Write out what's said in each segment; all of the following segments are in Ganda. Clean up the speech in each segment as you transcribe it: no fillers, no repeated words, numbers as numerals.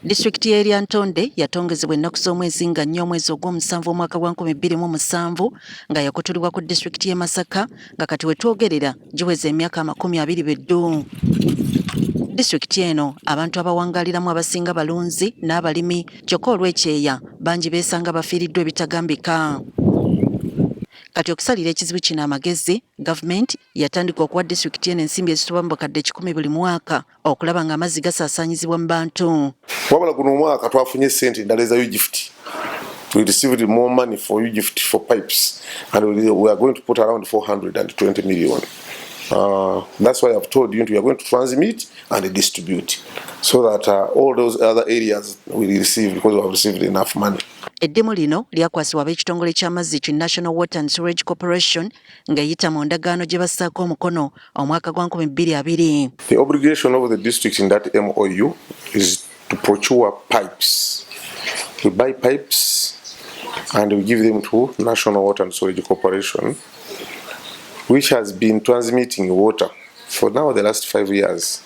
Disitulikiti y'e Lyantonde yatongezebwa ennaku z'omwezi nga nnya omwezi ogw'omusanvu omwaka gwa 2007 nga yakutulibwa ku disitulikiti y'e Masaka nga kati we twogerera giweza emyaka 20 beddu. Disitulikiti eno abantu abawangaaliramu abasinga balunzi n'abalimi kyokka olw'ekyeya bangi beesanga bafiiriddwa ebitagambika. Kati okusalira ekizibu kino amagezi, gavumenti yatandika okuwa disitulikiti eno ensimbi ezisoba mu bukadde 100 buli mwaka okulaba ng'amazzi gasaasaanyizibwa mu bantu. Wabula guno omwaka twafunye ssente endala eza UGIFT. We received more money for UGIFT for pipes and we are going to put around 420 million. That's why I've told you we are going to transmit and distribute so that all those other areas will receive because we have received enough money. Eddimu lino lyakwasibwa ab'ekitongole ky'amazzi ki National Water and Sewerage Corporation ng'eyita mu ndagaano gye bassaako omukono omwaka gwa 2020. The obligation of the district in that MOU is to procure pipes. We buy pipes and we give them to National Water and Sewerage Corporation, which has been transmitting water for now the last 5 years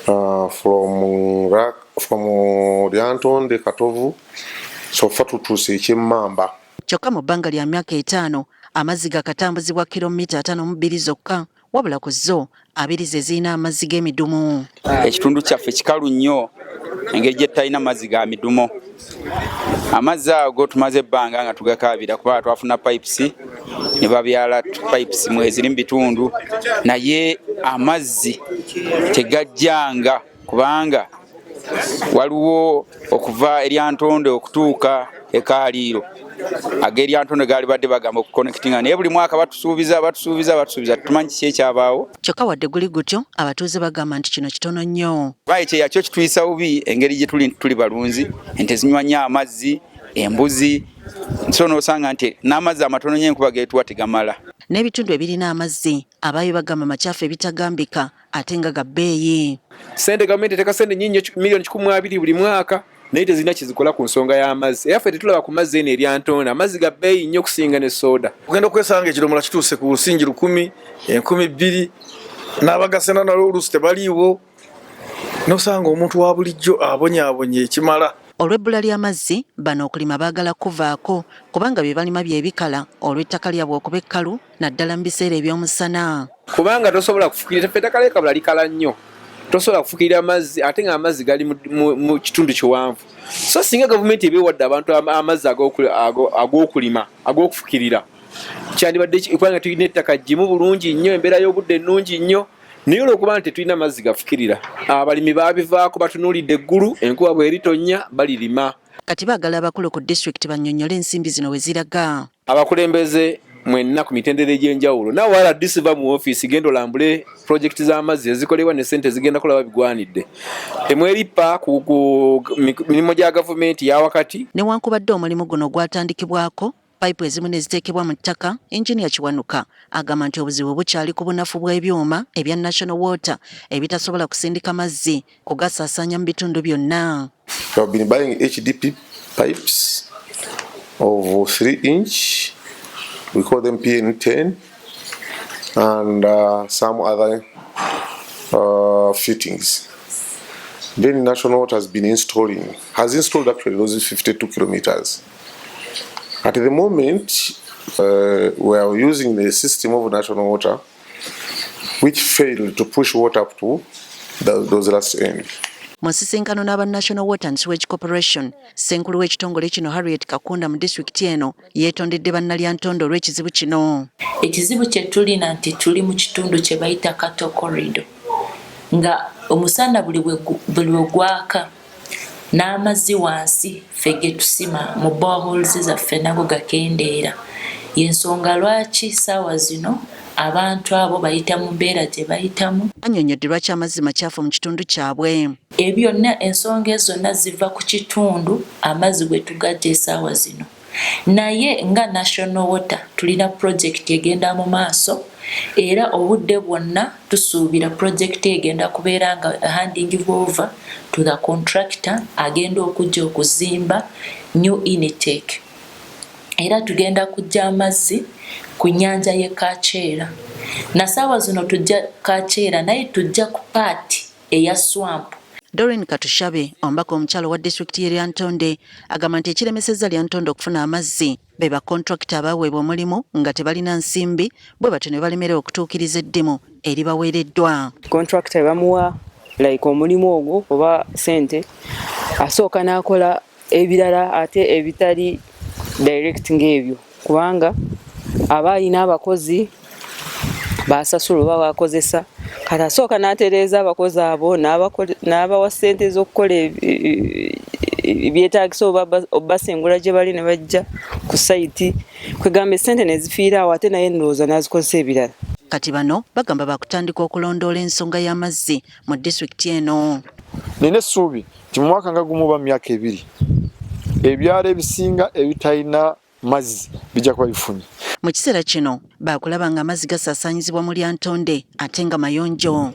from Lyantonde, Katovu, so far tutuuse ekyemmamba. Kyokka mu bbanga lya myaka 5 amazzi gakatambuzibwa kilomita 52 zokka, wabula ku zo 20 ze zirina amazzi g'emidumu. Ekitundu kyaffe kikalu nnyo engeri gye tutalina mazzi ga midumo. Amazzi ago tumaze ebbanga nga tugakaabira kuba twafuna pipes ne babyala pipes mweziri mu bitundu, naye amazzi tegajjanga kubanga waliwo okuva Eryantonde okutuuka Ekaaliiro ag'Eryantonde gaali badde bagamba okuconnectinga, naye buli mwaka batusuubiza batusuubiza batusuubiza, tumanyi kiki ekyabaawo. Kyokka wadde guli gutyo, abatuuze bagamba nti kino kitono nnyo. Kuba ekyeya kyo kituyisa bubi engeri gye tuli tuli balunzi, ente zinywa nnyo amazzi, embuzi, so n'osanga nti n'amazzi amatono nnyo enkuba geetuwa tegamala. N'ebitundu ebirina amazzi abaayo bagamba makyafu ebitagambika ate nga ga bbeeyi. Ssente gavumenti eteeka ssente nnyingi, miliyoni 120 buli mwaka, naye tezirina kyezikola ku nsonga y'amazzi. Era ffe tetulaba ku mazzi eno Eryantonde, amazzi ga bbeeyi nnyo okusinga ne sooda. Ogenda okwesanga ekidomola kituuse ku lusingi 1000, 2000, n'abagasena nalwo oluusi tebaliiwo, n'osanga omuntu wa bulijjo abonyaabonye ekimala. Olw'ebbula ly'amazzi bano okulima baagala kuvaako kubanga bye balima bye bikala olw'ettaka lyabwe okuba ekkalu naddala mu biseera eby'omusana. Kubanga tosobola kufukirira, ffe ettaka ly'ekabula likala nnyo, tosobola kufukirira amazzi ate nga amazzi gali mu kitundu kiwanvu. So singa gavumenti eba ewadde abantu amazzi ag'okulima ag'okufukirira, kyandibadde kubanga tulina ettaka ggimu bulungi nnyo, embeera y'obudde ennungi nnyo, naye olw'okuba nti tetulina mazzi gafukirira, abalimi baabivaako, batunuulidde eggulu, enkuba bw'eritonnya balirima. Kati baagala abakulu ku disitulikiti bannyonnyole ensimbi zino we ziraga. Abakulembeze mwenna ku mitendera egy'enjawulo, naawe RDC va mu ofiisi, genda olambule pulojekiti z'amazzi ezikolebwa ne ssente zigenda kulaba bigwanidde. Temwerippa ku mirimu gya gavumenti ya wakati. Newankubadde omulimu guno gwatandikibwako payipu ezimu ne ziteekebwa mu ttaka, Engineer Kiwanuka agamba nti obuzibu bukyali ku bunafu bw'ebyuma ebya National Water ebitasobola kusindika mazzi kugasaasaanya mu bitundu byonna. We have been buying HDP pipes of 3 inch, we call them PN10, and some other fittings. Then National Water has been installing, has installed actually those 52 kilometers. At the moment, we are using the system of National Water, which failed to push water up to those last end. Mu nsisinkano n'aba National Water and Sewage Corporation, ssenkulu w'ekitongole kino Harriet Kakunda mu disitulikiti eno yeetondedde bannalyantonde olw'ekizibu kino. Ekizibu kye tulina nti tuli mu kitundu kye bayita Cattle Corridor, nga omusana buli lwe gwaka n'amazzi wansi ffe ge tusima mu boreholes zaffe nago gakendeera. Y'ensonga lwaki ssaawa zino abantu abo bayita mu mbeera gye bayitamu. Annyonnyodde lwaki amazzi makyafu mu kitundu kyabwe. Ebyo byonna, ensonga ezo zonna ziva ku kitundu amazzi gwe tugajja essaawa zino. Naye nga National Water tulina pulojekiti egenda mu maaso, era obudde bwonna tusuubira pulojekiti egenda kubeera nga handing over to the contractor agenda okujja okuzimba new intake. Era tugenda kujja amazzi ku nnyanja y'e Kacheera. Na ssaawa zino tujja Kacheera, naye tujja ku part eya swamp. Doreen Katushabe, omubaka omukyala owa disitulikiti y'e Lyantonde agamba nti ekiremesezza Lyantonde okufuna amazzi be bakontrakita abaweebwa omulimu nga tebalina nsimbi bwe batyo ne balemererwa okutuukiriza eddimu eribaweereddwa. Kontrakita bamuwa like omulimu ogwo oba sente asooka n'akola ebirala ate ebitali direct ng'ebyo kubanga aba alina abakozi basasula oba bakozesa kati asooka n'atereeza abakozi abo n'abawa ssente z'okukola ebyetaagisa oba obasengula gye bali ne bajja ku sayiti kwegamba essente ne zifiira awo ate naye ndowooza n'azikozesa ebirala. Kati bano bagamba baakutandika okulondoola ensonga y'amazzi mu disitulikiti eno. Nina essuubi nti mu mwaka nga gumu oba mu myaka ebiri ebyalo ebisinga ebitalina mazzi bijja kuba bifunye. Mu kiseera kino baakulaba ng'amazzi gasaasaanyizibwa mu Lyantonde ate nga mayonjo.